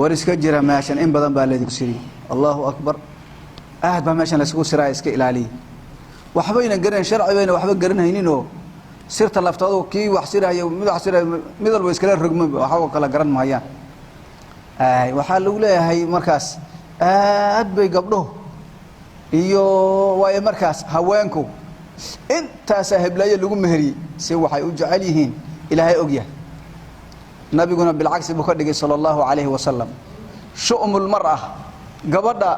War iska jira, meeshan in badan baa laydinku siriy. Allahu akbar, aad baa meeshan laysugu siraaya, iska ilaaliya. Waxbayna garanayn, sharci bayna waxba garanhayninoo sirta laftoodu kii wax sirayo, mid wax sirayo, mid walba iskala rogma, waxba kala garan maayaan. Waxaa lagu leeyahay markaas aad bay gabdhuhu iyo waayo markaas haweenku intaasaa heblaayo lagu meheriyey si waxay u jecel yihiin Ilaahay og yahay. Nabiguna bilcagsi buu ka dhigay, sala allahu calayhi wasalam. Shu'mulmar'a, gabadha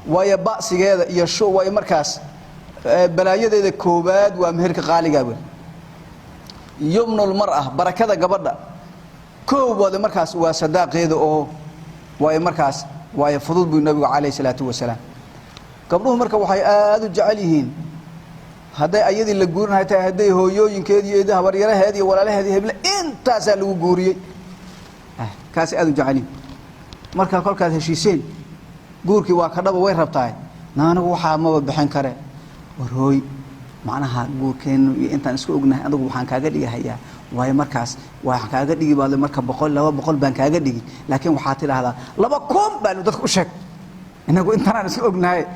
waayo ba'sigeeda iyo shu waayo markaas balaayadeeda koowaad waa meherka qaaligaa wey. Yumnulmar'a, barakada gabadha koowaad markaas waa sadaaqeeda oo waayo markaas waayo fudud buu nabigu calayhi salaatu wasalaam. Gabdhuhu marka waxay aada u jecel yihiin hadday ayadii la guurinahay tahay, hadday hooyooyinkeed iyo habaryaraheed iyo walaalaheed iyo heble intaasaa lagu guuriyey, kaasay aada u jecel yihiin. Marka kolkaad heshiiseen guurkii waa ka dhaba, way rabtahay, anigu waxaa maba bixin kare. War hooy, macnaha guurkeennu iyo intaan isku ognahay, adigu waxaan kaaga dhigahayaa waayo markaas waxaan kaaga dhigi baad marka 100, 200 baan kaaga dhigi, laakiin waxaa tidhaahdaa 2000 baanu dadka u sheeg, inagu intanaan isku ognahay.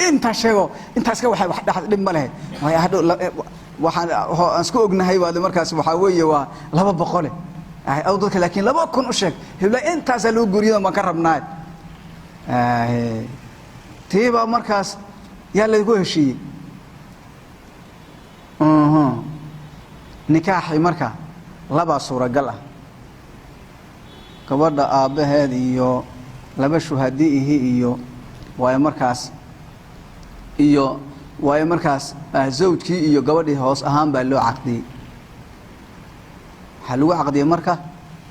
Intaa sheego, intaa iska waxay wax dhex dhib ma lehe. Waayo hadhow waxaan aan isku ognahay baad markaas waxaa weeye waa 200 aw dadka, laakiin 2000 u sheeg, hebla intaasaa lagu guuriyada baan ka rabnaay. Tiibaa markaas yaa lagu heshiiyey nikaaxi. Marka labaa suuragal ah: gabadha aabbaheed iyo laba shuhadiihi iyo waayo markaas iyo waayo markaas zawjkii iyo gabadhii hoos ahaan baa loo caqdiyey. Waxaa lagu caqdiyey marka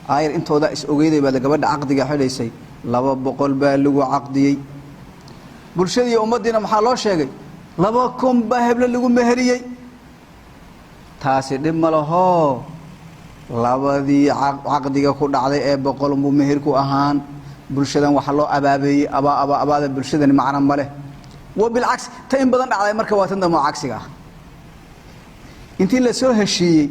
aayar intooda is ogeyday baad gabadha caqdiga xidhaysay, 200 baa lagu caqdiyey. Bulshadii ummaddiina maxaa loo sheegay? 2000 baa heblo lagu meheriyey. Taasi dhib ma lahoo, labadii caqdiga ku dhacday ee 100 buu meherku ahaan. Bulshadan waxaa loo abaabeeyey abaa abaa abaada bulshadani macno ma leh. Wa bilcagsi, ta in badan dhacday marka waa tan dambe oo cagsiga ah. Intii la soo heshiiyey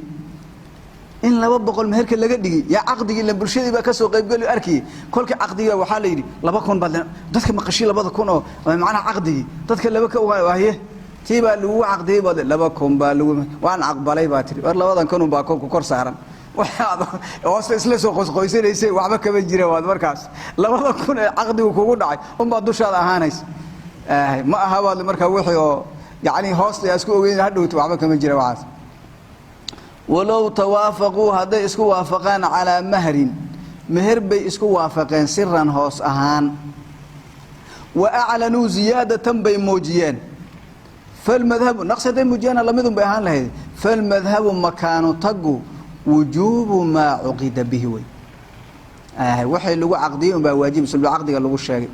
in 200 meherka laga dhigi yaa caqdigii ila bulshadii baa kasoo qaybgeli arkayay. Kolkii caqdigii waxaa la yidhi 2000 baad dadka maqashii 2000 oo macnaha caqdigii dadka laba ka waaye, tii baa lagu caqdiyey, baad 2000 baa lagu waan aqbalay baa tiri. War labadan kun baa ku kor saaran, waxaad hoosta isla soo qosqoysanaysay waxba kama jira. Waad markaas 2000 ee caqdigu kugu dhacay unbaa dushaada ahaanaysa. Ma aha baad markaa wixii oo yacni hoosta yaa isku ogeyn hadhowto, waxba kama jira waxaas. Walow tawaafaquu, hadday isku waafaqaan, calaa mahrin, meher bay isku waafaqeen, siran, hoos ahaan, wa aclanuu ziyaadatan bay muujiyeen, falmadhabu naqsi hadday muujiyaan lamidun bay ahaan lahayd. Falmadhabu, makaanu tagu, wujuubu maa cuqida bihi wey. Waxay lagu caqdiyey unbaa waajib sulba caqdiga lagu sheegay.